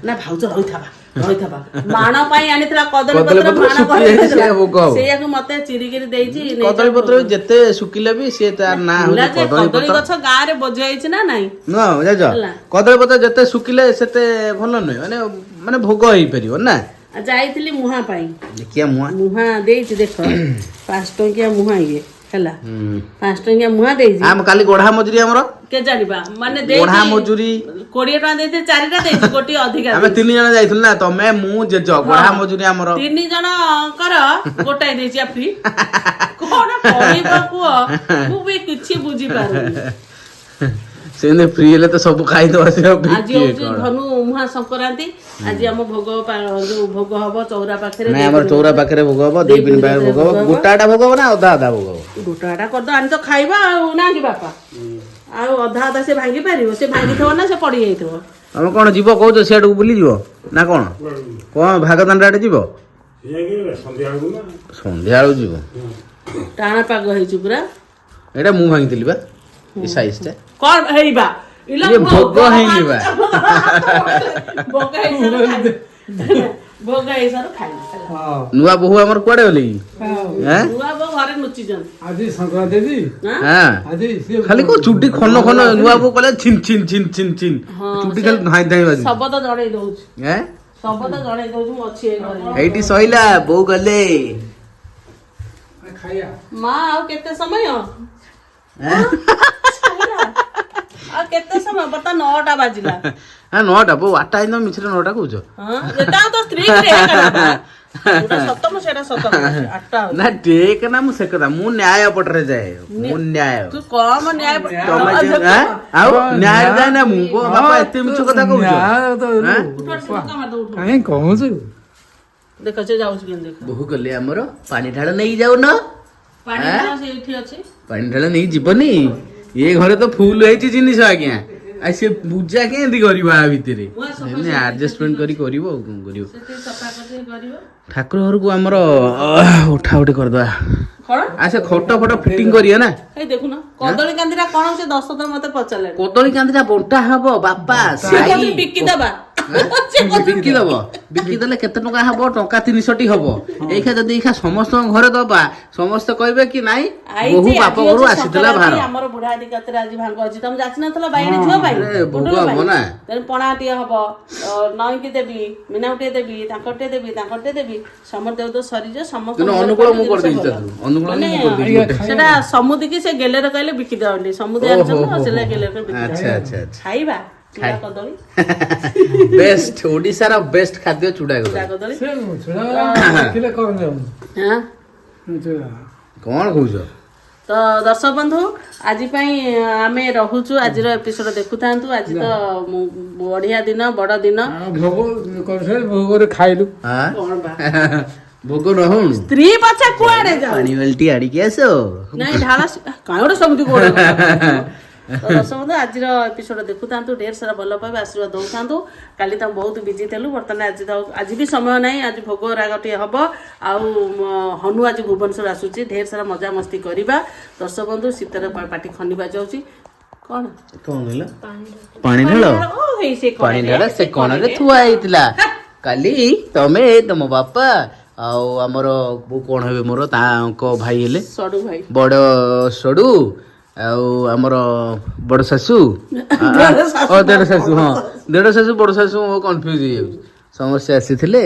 ନା ଭାଉଜ, ରହିଥାବା ରହିଥାବା, ମାଣ ପାଇଁ ଆଣିଥିଲା କଦଳୀ କଦଳୀ ପତ୍ର ପତ୍ର ମାଣ ଶୁଖି ଘରେ ଯାଇଛି, ଥିଲା। ସେଇଆ ଭୋଗ ହବ। ସେଇଆକୁ ମତେ ଚିରିକିରି ଦେଇଛି। କଦଳୀ ପତ୍ର ବି ଯେତେ ଶୁଖିଲେ ବି ସିଏ ତାର ନାଁ ହେଲା ହଉଛି ଯେ କଦଳୀ କଦଳୀ ପତ୍ର। ଗଛ ଗାଁରେ ବୋଝ ହେଇଛି ନା ନାଇଁ? ନୁହଁ ଜାଣିଛ? ହେଲା। କଦଳୀ ପତ୍ର ଯେତେ ଶୁଖିଲେ ସେତେ ଭଲ ନୁହେଁ, ମାନେ ମାନେ ଭୋଗ ହେଇପାରିବ ନା। ଆଉ ଯାଇଥିଲି ମୁହାଁ ପାଇଁ। ଦେଖିଆ ମୁଆଁ। ମୁହାଁ ଦେଇଛି ଦେଖ, 5 ଟଙ୍କିଆ ମୁହାଁ ଇଏ ହେଲା। 5 ଟଙ୍କିଆ ମୁହାଁ ଦେଇଛି। ଆମ କାଲି ଗଢା ମଜୁରୀ ଆମର। କେ ଜାଣିବା ମାନେ ଗଢା ଦେଇଛି। ମଜୁରୀ। 20 ଟଙ୍କା ଦେଇଛି, ଚାରିଟା ଦେଇଛି, ଗୋଟିଏ ଅଧିକା ଆମେ ଦେଇଛି। ତିନି ଜଣ ଯାଇଥିଲୁ ନା, ତମେ, ମୁଁ, ଜେଜ। ଗଢା ମଜୁରୀ ଆମର। ତିନି ଜଣଙ୍କର ଗୋଟାଏ ଦେଇଛି ଫ୍ରି। କଣ କହିବ କୁହ, ମୁଁ ବି କିଛି ବୁଝିପାରୁନି। ସେମିତି ଫ୍ରି ହେଲେ ତ ସବୁ ଖାଇଦବା ସେ ଆଉ ଆଜି ବିକିବେ ହଉଛି କଣ? ଧନୁ ମୁହାଁ ସଂକ୍ରାନ୍ତି। ଆଜି ଆମ ଭୋଗ ଯୋଉ ଭୋଗ ହବ ଚଉରା ପାଖରେ। ନାଇଁ, ଆମର ଚଉରା ପାଖରେ ଭୋଗ ହବ, ଦେଇ ପିନି ପାଖରେ ଭୋଗ ହବ। ଗୋଟାଟା ଭୋଗ ହବ ନା ଅଧା ଅଧା ଭୋଗ ହବ? ଗୋଟାଟା କରିଦବ, ଆଣି ତ ଖାଇବା ଆଉ ନା କି ବାପା? ଆଉ ଅଧା ଅଧା ସେ ଭାଙ୍ଗି ପାରିବ? ସେ ଭାଙ୍ଗିଥିବ ନା ସେ ପଡି ଯାଇଥିବ। ତମେ କଣ ଯିବ କହୁଛ? ସିଆଡକୁ ବୁଲିଯିବ ନା କଣ? କଣ ଭାଗଦାଣ୍ଡ ଆଡେ ଯିବ? ଯାଇକି ସନ୍ଧ୍ୟା ବେଳକୁ ନା। ସନ୍ଧ୍ୟା ବେଳକୁ ଯିବ। ଟାଣ ପାଗ ହେଇଛି ପୁରା। ଏଇଟା ମୁଁ ଭାଙ୍ଗିଥିଲି ବା, ଏ ସାଇଜଟା। କଣ ହେଇବା ଇଲା? ଇଏ ଭୋଗ ହେଇନି ବା। ଭୋଗ ହେଇସାରିଲା। ଭୋଗ ହେଇସାରୁ ଖାଇବୁ ହେଲା। ହଁ। ନୂଆ ବୋହୂ ଆମର କୁଆଡେ ଗଲେ କି? ଏଁ? ନୂଆ ବୋଉ ଘରେ ଲୁଚିଛନ୍ତି। ଆଜି ସଂକ୍ରାନ୍ତି ଟି। ହଁ। ଆଜି ସିଏ ଖାଲି କୋଉ ଚୁଟି ଖନ ଖନ, ନୂଆ ବୋହୂ କହିଲେ ଛିନ୍ ଛିନ୍ ଛିନ୍ ଛିନ୍ ଛିନ୍, ଚୁଟି ଖାଲି ଧାଇଁ ଧାଇଁ ବାଜୁଛି। ଶବଦ ଜଣେଇ ଦଉଛି। ଏଁ? ଶବଦ ଜଣେଇ ଦଉଛି, ମୁଁ ଅଛି ଏଇ ଘରେ। ଏଇଠି ସଇଲା, ବୋଉ ଗଲେ। ଖାଇବା। ମା, ଆଉ କେତେ ସମୟ? ସଇଲା। ଆଉ କେତେ ସମୟ? ବର୍ତ୍ତମାନ 9ଟା ବାଜିଲା। ହଁ, 9ଟା। ବୋଉ, 8ଟା ହେଇନି, ତମେ ମିଛରେ 9ଟା କହୁଛ। ହଁ, ଯେତେ ଆଉ ତୋ ସ୍ତ୍ରୀ କି ରେହା କଲା। ଯୋଉଟା ସତ ମୁଁ ସେଇଟା ସତ କହୁଛି। 8ଟା ହଉଛି। ନା ଟେକ ନା, ମୁଁ ସେ କଥା, ମୁଁ ନ୍ୟାୟ ପଟରେ ଯାଏ, ମୁଁ ନ୍ୟାୟ। ତୁ କମ ନ୍ୟାୟ ତମେ ଆଁ? ଆଉ ନ୍ୟାୟ ଯାଏ ନା ମୁଁ? ବୋ ବାପା, ଏତେ ମିଛ କଥା କହୁଛ? ନ୍ୟାୟ ତ ଆଁ? କାହିଁ କହୁଛୁ? ଦେଖ, ସେ ଯାଉଛି କେମିତି ଦେଖ। ବୋହୁ ଗଲେ ଆମର, ପାଣି ଢାଳ ନେଇକି ଯାଉନ। ପାଣି ଆଁ? ଢାଳ ସେଇଠି ଅଛି। ପାଣି ଢାଳ ନେଇକି ଯିବନି? ଏ ଘରେ ତ ଫୁଲ ହେଇଛି ଜିନିଷ ଆଜ୍ଞା, ଆଉ ସେ ପୂଜା କେମିତି କରିବ ଆ ଭିତରେ? ଆଡଜଷ୍ଟମେଣ୍ଟ କରି କରିବ, ଆଉ କଣ କରିବ? ସେଠି ସଫା କରି କରିବ। ଠାକୁର ଘରକୁ ଆମର ଉଠା ଉଠି କରିଦବା। କଣ? ଆ ସେ ଖଟ ଫଟ ଫିଟିଂ କରିବା ନା? ଏଇ ଦେଖୁନ, କଦଳୀ କାନ୍ଦିଟା କଣ, ସେ 10 ଥର ମତେ ପଚାରିଲେଣି। କଦଳୀ କାନ୍ଦିଟା ବଣ୍ଟା ହବ ବାପା ସେ ସାଇ। କହୁଛି ବିକି ଦବା। ସେ କହୁଛି ବିକି ଦବ। ବିକି ଦେଲେ କେତେ ଟଙ୍କା ହବ? ଟଙ୍କା 300ଟି ହବ। ଏଇଖା ଯଦି ଏଇଖା ସମସ୍ତଙ୍କ ଘରେ ଦବା, ସମସ୍ତେ କହିବେ କି ନାଇଁ, ଆଇଛି, ବୋହୁ ବାପ ଆଜି ଘରୁ ଅଛି ଆସିଥିଲା ସଂକ୍ରାନ୍ତି, ଭାର। ଆମର ବୁଢା ଆଦି କତିରେ ଆଜି ଭାଙ୍ଗ ଅଛି। ତମେ ଯାଚି ନଥିଲ ବାଇଗଣୀ ଝିଅ ପାଇଁ? ଆରେ, ଭୋଗ ପୋଟଳ ହବ ପାଇଁ। ନା। ତେଣୁ ପଣା ଟିକେ ହବ, ନଈକି ଦେବି, ମିନାକୁ ଟିକେ ଦେବି, ତାଙ୍କର ଟିକେ ଦେବି, ତାଙ୍କର ଟିକେ ଦେବି, ସମସ୍ତେ ତ ସରିଯିବ ସମସ୍ତ। କିନ୍ତୁ ଅନୁକୂଳ ମୁଁ କରିଦେଇଛି ତାକୁ, ଅନୁକୂଳ ମୁଁ କରିଦେଇଛି ଗୋଟେ। ସେଟା ସମୁଦିକି ସେ ଗେଲେରେ କହିଲେ ବିକି ଦିଅନ୍ତି, ସମୁଦି ଓହୋ, ଆଣିଛନ୍ତି ହୋ, ସେଟା ହୋ। ଗେଲେରେ ବିକି। ଆଚ୍ଛା ଆଚ୍ଛା ଆଚ୍ଛା। ଖାଇବା ଚୁଡ଼ା କଦଳୀ। ବେଷ୍ଟ, ଓଡିଶାର ବେଷ୍ଟ ଖାଦ୍ୟ ଚୁଡା ଚୁଡ଼ା କଦଳୀ। କଦଳୀ। ସେ ଚୁଡ଼ା ଦେଖିଲେ କଣ ଯାଉନି। ହଁ। ଚୁଡ଼ା। କଣ କହୁଛ? ତ ଦର୍ଶକ ବନ୍ଧୁ, ଆଜି ପାଇଁ ଆମେ ରହୁଛୁ। ଆଜିର ଏପିସୋଡ ଦେଖୁଥାନ୍ତୁ। ଆଜି ତ ବଢିଆ ଦିନ, ବଡ ଦିନ। ଆଉ ଭୋଗ କରିସାରି ଭୋଗରେ ଖାଇଲୁ। ଆଁ? କଣ ବା? ଭୋଗ ନ ହଉଣୁ। ସ୍ତ୍ରୀ ପଛା କୁଆଡେ ଯାଉ? ପାଣି ବାଲ୍ଟି ଆଣିକି ଆସ। ନାଇଁ, ଢାଳ କାଇଁ ଗୋଟେ ସେମିତି କୁଆଡେ। ତ ଦର୍ଶକ ବନ୍ଧୁ, ଆଜିର ଏପିସୋଡ ଦେଖୁଥାନ୍ତୁ, ଢେର ସାରା ଭଲ ପାଇବା ଆଶୀର୍ବାଦ ଦଉଥାନ୍ତୁ। କାଲି ତ ବହୁତ ବିଜି ଥିଲୁ, ବର୍ତ୍ତମାନ ଆଜି ତ ଆଜି ବି ସମୟ ନାହିଁ। ଆଜି ଭୋଗ ରାଗ ଟିକେ ହବ, ଆଉ ହନୁ ଆଜି ଭୁବନେଶ୍ୱର ଆସୁଛି, ଢେର ସାରା ମଜାମସ୍ତି କରିବା। ଦର୍ଶକ ବନ୍ଧୁ, ଶୀତରେ ପାଟି ଖନି ବାଜାଉଛି। କଣ? କଣ ହେଲା? ପାଣି ଢାଳ। ଓ ହେଇ ସେ ପାଣି କଣରେ, ଢାଳ ସେ କଣରେ ଥୁଆ ହେଇଥିଲା। କାଲି ତମେ, ତମ ବାପା ଆଉ ଆମର ବୋଉ କଣ ହେବେ ମୋର, ତାଙ୍କ ଭାଇ ହେଲେ। ସଡୁ ଭାଇ। ବଡ ସଡୁ ଆଉ ଆମର ବଡ ଶାଶୁ, ଓ ଦେଢ ଶାଶୁ, ହଁ ଦେଢ ଶାଶୁ, ବଡ ଶାଶୁ, କନଫ୍ୟୁଜ ହେଇଯାଉଛି। ସମସ୍ତେ ଆସିଥିଲେ।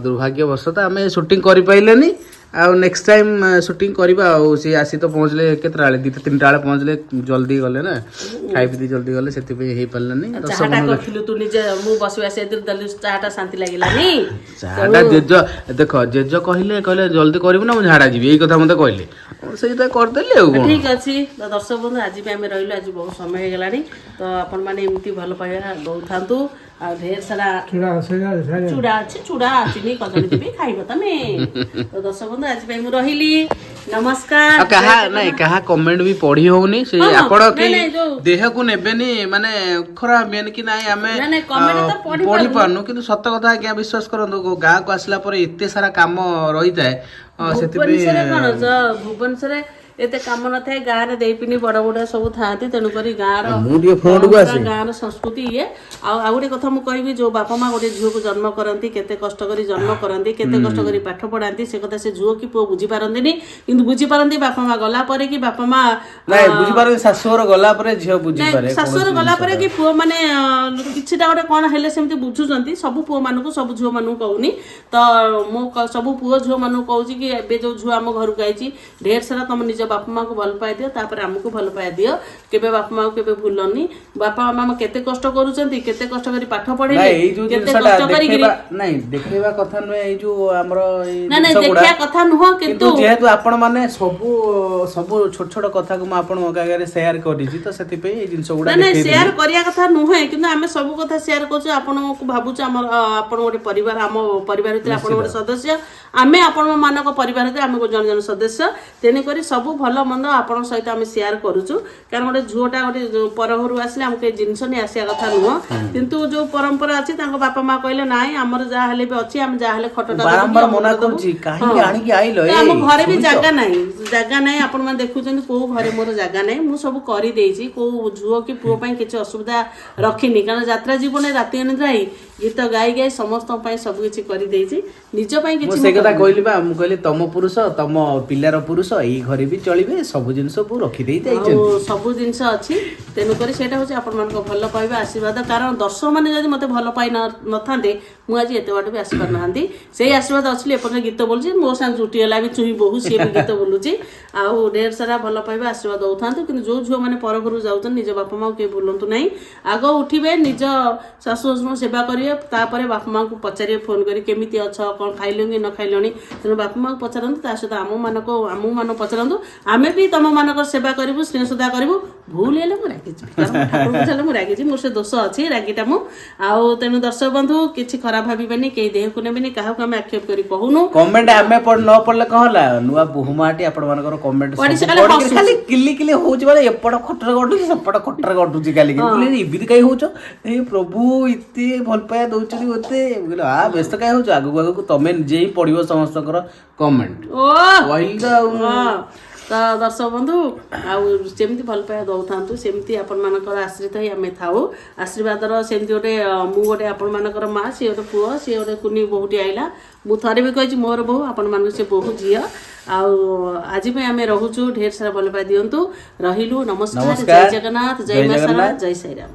ଦୁର୍ଭାଗ୍ୟବଶତଃ ଆମେ ସୁଟିଂ କରିପାରିଲେନି, ଆଉ ନେକ୍ସଟ ଟାଇମ୍ ସୁଟିଂ କରିବା। ଆଉ ସିଏ ଆସି ତ ପହଞ୍ଚିଲେ କେତେଟା ବେଳେ? 2ଟା 3ଟା ବେଳେ ପହଞ୍ଚିଲେ। ଜଲ୍ଦି ଗଲେ ନା, ଖାଇ ପିଇ ଜଲ୍ଦି ଗଲେ, ସେଥିପାଇଁ ହେଇପାରିଲାନି। ଦର୍ଶକ ଚାହାଟା ବନ୍ଧୁ, କରିଥିଲୁ ତୁ ନିଜେ, ମୁଁ ବସି ବସି ଦେଇଥିଲି, ଦେଲି ଚାହାଟା, ଶାନ୍ତି ଲାଗିଲାନି। ଚାହାଟା ଜେଜ ଦେଖ, ଜେଜ କହିଲେ, କହିଲେ ଜଲ୍ଦି କରିବୁ ନା ମୁଁ ଝାଡ଼ା ଯିବି, ଏଇ କଥା ମତେ କହିଲେ। ମୁଁ ସେଇଟା କରିଦେଲି, ଆଉ କଣ? ଠିକ ଅଛି। ତ ଦର୍ଶକ ବନ୍ଧୁ, ଆଜି ବି ଆମେ ରହିଲୁ। ଆଜି ବହୁତ ସମୟ ହେଇଗଲାଣି। ତ ଆପଣମାନେ ଏମିତି ଭଲ ପାଇବା ଦଉଥାନ୍ତୁ ଆଉ ଢେର ସାରା ଚୁଡ଼ା ସେଇଟା ସେଇଟା। ଚୁଡ଼ା ଅଛି, ଚୁଡ଼ା, ଚିନି କଦଳୀ ଦେବି, ଖାଇବ ତମେ। ତ ଦର୍ଶକ ବନ୍ଧୁ, ଆଜି ପାଇଁ ମୁଁ ରହିଲି, ନମସ୍କାର। ଆଉ କାହା ନାଇଁ, କାହା କମେଣ୍ଟ ବି ପଢି ହଉନି ସେ। ହଁ, ଆପଣ ନାଇଁ, କେହି ନାଇଁ, ଦେହକୁ ନେବେନି, ମାନେ ଖରାପ ଭାବିବେନି କି ନାଇଁ ଆମେ ନାଇଁ, ନାଇଁ, comment ତ ପଢି ପଢି ପାରୁନୁ। କିନ୍ତୁ ସତ କଥା ଆଜ୍ଞା, ବିଶ୍ୱାସ କରନ୍ତୁ, ଗାଁକୁ ଆସିଲା ପରେ ଏତେ ସାରା କାମ ରହିଥାଏ, ସେଥିପାଇଁ। ଭୁବନେଶ୍ୱରରେ କଣ ଭୁବନେଶ୍ୱରରେ ଏତେ କାମ ନଥାଏ। ଗାଁରେ ଦେଇପିନି ବଡ ବଡ ସବୁ ଥାଆନ୍ତି, ତେଣୁକରି ଗାଁର ମୁଁ ଟିକେ ଫ୍ରଣ୍ଟକୁ ଆସେ। ଗାଁର ସଂସ୍କୃତି ଇଏ। ଆଉ ଆଉ ଗୋଟେ କଥା ମୁଁ କହିବି, ଯୋଉ ବାପା ମା ଗୋଟେ ଝିଅକୁ ଜନ୍ମ କରନ୍ତି, କେତେ କଷ୍ଟ କରି ଜନ୍ମ କରନ୍ତି, କେତେ କଷ୍ଟ କରି ପାଠ ପଢାନ୍ତି, ସେ କଥା ସେ ଝିଅ କି ପୁଅ ବୁଝିପାରନ୍ତିନି। କିନ୍ତୁ ବୁଝିପାରନ୍ତି ବାପା ମା ଗଲା ପରେ କି ବାପା ମା ନାଇଁ, ବୁଝିପାରନ୍ତି ଶାଶୁଘର ଗଲା ପରେ ଝିଅ ବୁଝିପାରେ। ଶାଶୁଘର ଗଲା ପରେ କି ପୁଅ ମାନେ କିଛିଟା ଗୋଟେ କଣ ହେଲେ ସେମିତି ବୁଝୁଛନ୍ତି। ସବୁ ପୁଅ ମାନଙ୍କୁ, ସବୁ ଝିଅ ମାନଙ୍କୁ କହୁନି। ତ ମୁଁ ସବୁ ପୁଅ ଝିଅ ମାନଙ୍କୁ କହୁଛି କି ଏବେ ଯୋଉ ଝିଅ ଆମ ଘରକୁ ଆଇଛି, ଢେର ସାରା ତମ ନିଜ ବାପା ମାକୁ ଭଲ ପାଇ ଦିଅ, ତାପରେ ଆମକୁ ଭଲ ପାଇ ଦିଅ। କେବେ ବାପା ମାକୁ କେବେ ଭୁଲନି। ବାପା ମାମା କେତେ କଷ୍ଟ କରୁଛନ୍ତି, କେତେ କଷ୍ଟ କରି ପାଠ ପଢେଇଲେ, ନାଇଁ, ଏଇ ଯୋଉ କେତେ ଜିନିଷଟା କଷ୍ଟ କରିକିରି। ଦେଖେଇବା ନାଇଁ, ଦେଖେଇବା କଥା ନୁହେଁ, ଏଇ ଯୋଉ ଆମର ଏଇ ନାଇଁ ନାଇଁ ଜିନିଷ ଗୁଡା। ଦେଖିବା କଥା ନୁହଁ କିନ୍ତୁ କିନ୍ତୁ ଯେହେତୁ ଆପଣ ମାନେ ସବୁ ସବୁ ଛୋଟ ଛୋଟ କଥାକୁ ମୁଁ ଆପଣଙ୍କ ଆଗରେ ସେୟାର କରିଛି, ତ ସେଥିପାଇଁ ଏଇ ଜିନିଷ ଗୁଡା ନାଇଁ ନାଇଁ ଦେଖେଇଦେଲି। ସେୟାର କରିବା କଥା ନୁହେଁ, କିନ୍ତୁ ଆମେ ସବୁ କଥା ସେୟାର କରୁଛୁ। ଆପଣଙ୍କୁ ଭାବୁଛୁ ଆମର ଆପଣ ଗୋଟେ ପରିବାର, ଆମ ପରିବାର ଭିତରେ ଆପଣ ଗୋଟେ ସଦସ୍ୟ, ଆମେ ଆପଣ ମାନଙ୍କ ପରିବାର ଭିତରେ ଆମେ ଜଣେ ଜଣେ ସଦସ୍ୟ। ତେଣୁକରି ସବୁ ଭଲ ମନ୍ଦ ଆପଣଙ୍କ ସହିତ ଆମେ ସେୟାର କରୁଛୁ। କାରଣ ଗୋଟେ ଝିଅଟା ଗୋଟେ ଯୋଉ ପର ଘରୁ ଆସିଲେ ଆମକୁ ଏ ଜିନିଷ ନେଇ ଆସିବା କଥା ନୁହଁ, କିନ୍ତୁ ଯୋଉ ପରମ୍ପରା ଅଛି ତାଙ୍କ ବାପା ମା କହିଲେ ନାଇଁ, ଆମର ଯାହା ହେଲେ ବି ଅଛି, ଆମେ ଯାହା ହେଲେ ଖଟଟା ଦବୁ କି ବାରମ୍ବାର ଅମୁକ ମନା ଦବୁ। କରୁଛି, କାହିଁକି ଆଣିକି ଆଇଲ? ତ ଏଇ, ଆମ ଘରେ ବି ଶୁଣିଛ? ଜାଗା ନାହିଁ, ଜାଗା ନାହିଁ। ଆପଣମାନେ ଦେଖୁଛନ୍ତି କୋଉ ଘରେ ମୋର ଜାଗା ନାହିଁ। ମୁଁ ସବୁ କରିଦେଇଛି, କୋଉ ଝିଅ କି ପୁଅ ପାଇଁ କିଛି ଅସୁବିଧା ରଖିନି। କାରଣ ଯାତ୍ରା ଜୀବନରେ ରାତି ଅନିଦ୍ରା ହେଇ ଗୀତ ଗାଇ ଗାଇ ସମସ୍ତଙ୍କ ପାଇଁ ସବୁ କିଛି କରିଦେଇଛି, ନିଜ ପାଇଁ ମୁଁ କିଛି ସେ ମୁଁ କଥା କରିନି। କହିଲି ବା, ମୁଁ କହିଲି ତମ ପୁରୁଷ ତମ ପିଲାର ପୁରୁଷ ଏଇ ଘରେ ବି ଚଳିବେ, ସବୁ ଜିନିଷ ବୋଉ ରଖିଦେଇ ଆଉ ଯାଇଛନ୍ତି। ସବୁ ଜିନିଷ ଅଛି। ତେଣୁକରି ସେଇଟା ହେଉଛି ଆପଣମାନଙ୍କ ଭଲ ପାଇବା ଆଶୀର୍ବାଦ। କାରଣ ଦର୍ଶକମାନେ ଯଦି ମୋତେ ଭଲ ପାଇ ନଥାନ୍ତେ, ମୁଁ ଆଜି ଏତେ ବାଟ ବି ଆସିପାରିନାହାନ୍ତି। ସେଇ ଆଶୀର୍ବାଦ ଅଛି ଏପର୍ଯ୍ୟନ୍ତ ଗୀତ ବୋଲୁଛି। ମୋ ସାଙ୍ଗେ ଜୁଟିଗଲା ବି ଚୁଇଁ ବୋହୁ, ସିଏ ବି ଗୀତ ବୋଲୁଛି। ଆଉ ଢେର ସାରା ଭଲ ପାଇବା ଆଶୀର୍ବାଦ ଦଉଥାନ୍ତୁ। କିନ୍ତୁ ଯେଉଁ ଝିଅମାନେ ପର ଘରକୁ ଯାଉଛନ୍ତି, ନିଜ ବାପା ମାଆକୁ କେହି ଭୁଲନ୍ତୁ ନାହିଁ। ଆଗ ଉଠିବେ, ନିଜ ଶାଶୁ ଶ୍ୱଶୁରଙ୍କୁ ସେବା କରିବେ, ତାପରେ ବାପା ମାଆଙ୍କୁ ପଚାରିବେ ଫୋନ୍ କରି, କେମିତି ଅଛ, କ'ଣ ଖାଇଲଣି କି ନ ଖାଇଲଣି। ତେଣୁ ବାପା ମାଆଙ୍କୁ ପଚାରନ୍ତୁ, ତା ସହିତ ଆମମାନଙ୍କୁ ପଚାରନ୍ତୁ। ଆମେ ବି ତମମାନଙ୍କର ସେବା କରିବୁ, ସ୍ନେହ ଶ୍ରଦ୍ଧା କରିବୁ। ଭୁଲ ହେଲେ ମୁଁ ରାଗିଯିବି, କାରଣ ଠାକୁର ପୂଜା ହେଲେ ମୁଁ ରାଗିଯିବି, ମୋର ସେ ଦୋଷ ଅଛି ରାଗିଟା ମୁଁ। ଆଉ ତେଣୁ ଦର୍ଶକ ବନ୍ଧୁ, କିଛି ଖରାପ ଭାବିବେନି, କେହି ଦେହକୁ ନେବେନି, କାହାକୁ ଆମେ ଆକ୍ଷେପ କରି କହୁନୁ। କମେଣ୍ଟ ଆମେ ନ ପଢିଲେ କଣ ହେଲା, ନୂଆ ବୋହୁ ମାଟି ଆପଣ ମାନଙ୍କର କମେଣ୍ଟ ପଢି ସେ ଖାଲି ହସୁଛି। ଖାଲି କିଲି କିଲି ହଉଛି, ମାନେ ଏପଟ ଖଟରେ ଗଡୁଛି ସେପଟ ଖଟରେ ଗଡୁଛି କାଲି। ମୁଁ କହିଲି, ଏମିତି କାଇଁ ହଉଛ? ଏ ପ୍ରଭୁ, ଏତେ ଭଲ ପାଇବା ଦଉଛନ୍ତି ମତେ। ମୁଁ କହିଲି, ଆ ବ୍ୟସ୍ତ କାଇଁ ହଉଛ, ଆଗକୁ ଆଗକୁ ତମେ ନିଜେ ହିଁ ପଢିବ ସମସ୍ତଙ୍କର କମେଣ୍ଟ। ଓ କହିଲି ତ ଆଉ। ହଁ, ତ ଦର୍ଶକ ବନ୍ଧୁ, ଆଉ ଯେମିତି ଭଲ ପାଇବା ଦଉଥାନ୍ତୁ, ସେମିତି ଆପଣମାନଙ୍କର ଆଶ୍ରିତ ହେଇ ଆମେ ଥାଉ। ଆଶୀର୍ବାଦର ସେମିତି ଗୋଟେ ମୁଁ ଗୋଟେ ଆପଣମାନଙ୍କର ମା, ସିଏ ଗୋଟେ ପୁଅ, ସିଏ ଗୋଟେ କୁନି ବୋହୂଟି ଆଇଲା। ମୁଁ ଥରେ ବି କହିଛି ମୋର ବୋହୂ, ଆପଣମାନଙ୍କୁ ସେ ବୋହୂ ଝିଅ। ଆଉ ଆଜି ପାଇଁ ଆମେ ରହୁଛୁ। ଢେର ସାରା ଭଲ ପାଇବା ଦିଅନ୍ତୁ। ରହିଲୁ, ନମସ୍କାର। ନମସ୍କାର। ଜୟ ଜଗନ୍ନାଥ, ଜୟ ଜୟ ମା ଶାରଳା, ଜଗନ୍ନାଥ। ଜୟ ସାଇରାମ।